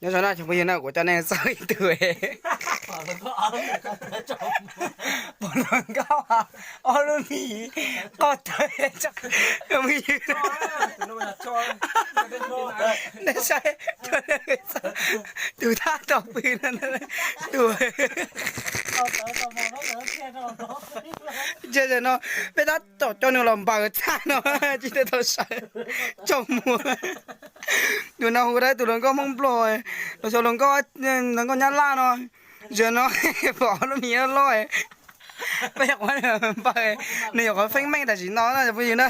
Nyob zoo na cov phooj ywg na, kuv coj nej txog ib tug pom hluas nkauj ob lub mis qoj tawg. Cov phooj ywg, nej saib, tus tab tom pw no, tus, ntsia no, peb tab tom coj nws los npaws txaj no, tsis tau sawv tsaus muag. Tus no hu rau tus hluas nkauj Hmoob Nplog, los xyov hluas nkauj, hluas nkauj Nyab Laj no. Ntsia no, pom lub mis loj loj, peb yuav qhuav npaws, nws yuav qhuav feeb meej tam sim no na cov phooj ywg na.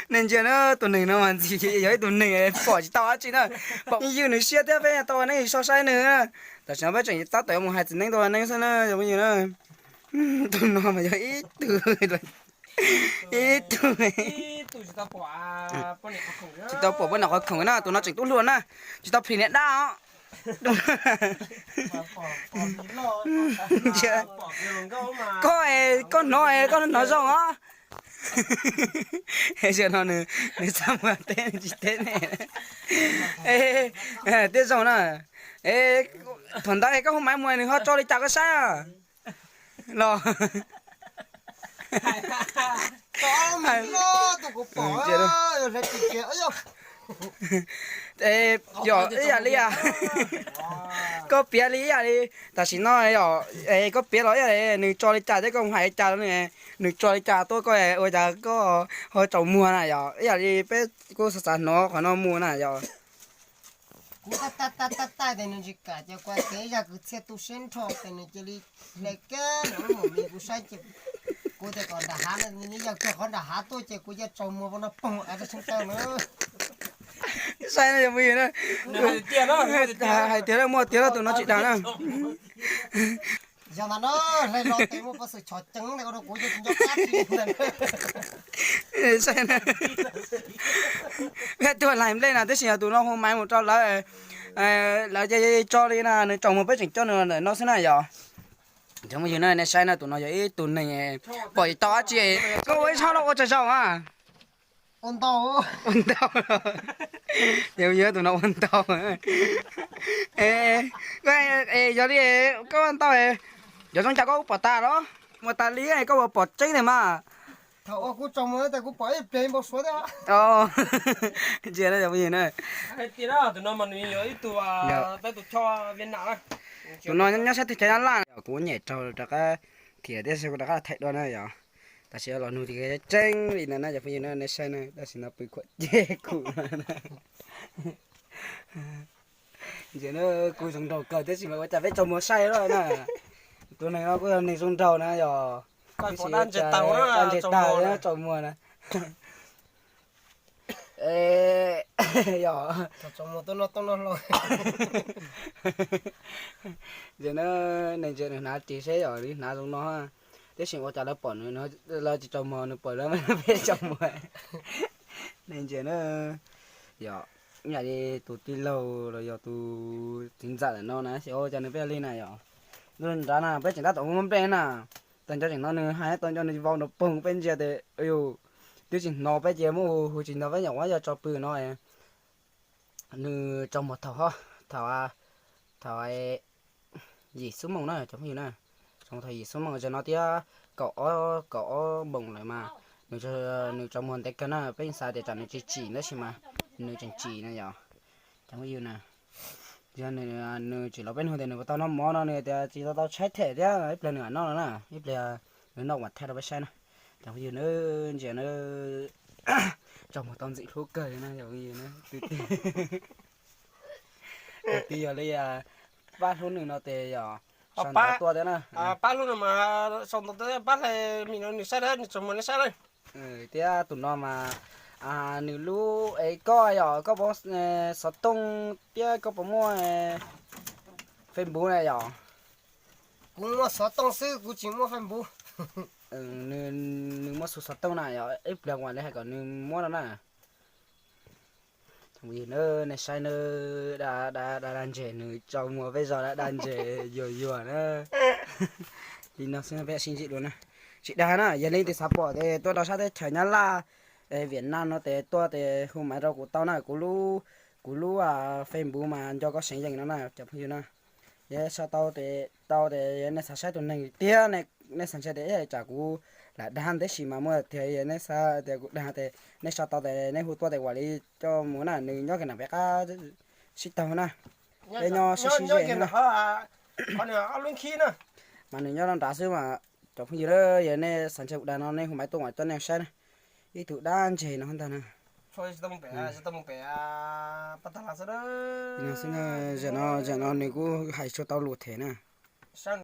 Nej ntsia na, tus neeg no mas ntxim yog ib tug neeg pom tsis tau dab tsi na, pom ywg nws siab thiab peb tau ua neeb soj saib nws na. Tam sim no peb tseem tab tom yuav mus hais txiv neeb tau ua neeb xwb na cov phooj ywg na. Tus no mas yog ib tug, ib tug tsis tau pom poj niam qhov khoom na, tus no tseem tub hluas na, tsis tau plhis niam dab os. Koj, koj hnov, koj hnov zoo os. Zaum no nws, nws txaj muag teb tsis teb ne. Tiag zoo na. Thaum ntawd koj hu maiv mus nws ho tso li cas koj saib los. Yog ib yam li, koj piav li ib yam li tam sim no yom, koj piav los ib yam li nws tso li cas thiab koj mus hais li cas rau nws, nws tso li cas tuaj koj ua cas koj ho tsaus muag na yom, ib yam li peb kuj xav xav hnov qhov no mus na yom. Kuv tab tab tab tab tais tias nws tsis kam ces kuv tias ib zaj kwv txhiaj tu siab nrho ces nws cia li hle kiag nws lub maum mis kuv saib ces kuv tias kom nram hav no, nws yog kiag qhov nram hav tuaj ces kuv cia tsaus muag no poog av rau sab taw na. Saib no yog phooj ywg na, hais tiag muaj tiag tus no tsis dag na. Yog ntag na, hle los tes muaj peev xwm chov ceev ntawm ua rau kuv yeej tsis nco qab tsi ntag. Saib na, peb tuaj lais nplej na tab sis yog tus no hu maiv mus rau lawv, lawv ces tso li na, nws tsaus muag peb tseem coj nws los ntawm no xwb na yom. Cov phooj ywg na, nej saib na, tus no yog ib tug neeg pom tsis tau dab tsi, koj ua ib txhob los ua tsawg zaus a? Ua ntau. Ua ntau. Yog tus no ua ntau. Yog li koj ua ntau, cov zoo cas koj kuj pom tas los? Muaj tas li koj puas pom tseeb tiag mas? Thaum ua kuv tsaus muag tas kuv pom ib pliag npau suav thiab. Ntsia na cov phooj ywg na. Tus no nyob sab teb chaws Nyab Laj, kuv nyem raug rov qab thiam thiab kuv rov qab thaij dua na yom. Tab sis los nug tias tseeb li no na cov phooj ywg na, nej saib na, tam sim no pw khuam ceg kuv. Ntsia na, kuv zoo nraug kawg tab sis mas ua cas peb tsaus muag saib lawm na. Tus neeg no kuj yog neeg zoo nraug na yom. Tab sis daj ntseg tag tsaus muag na. Yog. Ntsia na, nej ntsia nws hnav ris seb yog nws hnav zoo no. Tab sis ua cas lawv pom nws, lawv tsis tsaus muag, nws pom lawv peb tsaus muag. Nej ntsia na, yog ib yam li tus tij laug los yog tus txiv ntxawm ntawm no na, xyov ua cas nws pheej li na yom. Nram na peb tseem tab tom ua nplej na, tau nco tseem no nws hais tau nco nws vau nrov poog peb ntsia tes, twb tsis hnov peb cia muab hu hu tsis hnov peb nyuam qhuav yog tso pw no. Nws tsaus muag thaum, thaum, thaum yim xuab moos na cov phooj ywg na. Tsaus muag thaum yim xuab moos zaum no thiab, kaum ob, kaum ob moos lawm mas. Nws tsaus muag ntev kawg na, peb xav tias tsam nws tsis tsim tab sis mas nws tseem tsim na yom. Cov phooj ywg na, yog nws tsim los peb nug tias nws puas tau noj mov no nws tias tsis tau, tau tshaib them thiab, ib pliag nws mam noj no na, ib pliag nws noj kuv mam thaij rau peb saib na. Cov phooj ywg na, ntsia na, tsaus muag tau ntxim hlub kawg li na cov phooj ywg na. Tus twg yog li pab hlub nws no tes yog sau ntawv tuaj thiab na. Pab hlub no mas sau ntawv tuaj pab hlub nws, nws saib, nws tsaus muag nws saib lawm. Thiab tus no mas nws lub es koj yog koj puas xov tooj thiab koj puas muaj Facebook na yom? Kuv muaj xov tooj xwb kuv tsis muaj Facebook. Nws muaj xu xov tooj na yom, ib pliag kuv mam li hais kom nws muab no na. Nej saib na, da da da ntseg nws tsaus muag peb zos da da ntseg yuag yuag na. Li no xwb peb sib ntsib dua na. Tsis dag na, yog leej twg xav pom tes tuaj rau sab teb chaws Nyab Laj, Vietnam no tes tuaj tes hu maiv rau kuv tau na, kuv lub Kuv lub Facebook mas nco koj seev yees no na cov phooj ywg na. Yog sau tau tes, tau tes nej xav saib tus neeg tiag, nej xav ntshai tes tsam kuv lam dag tab sis mas muaj tiag, yog nej xav tias kuv dag tes nej sau tau tes nej hu tuaj tes ua li coj mus na, nws nyob kiag nram pem qab sib taug na. Peb nyob sib sib ze na. Mas nws nyob nram xwb mas cov phooj ywg, yog nej xav ntshai kuv dag no nej hu maiv tuaj mas coj nej saib na. Ib tug dab ntseg no ntag na. Xwb, zaum no nws kuj hais tsis tau lus them na.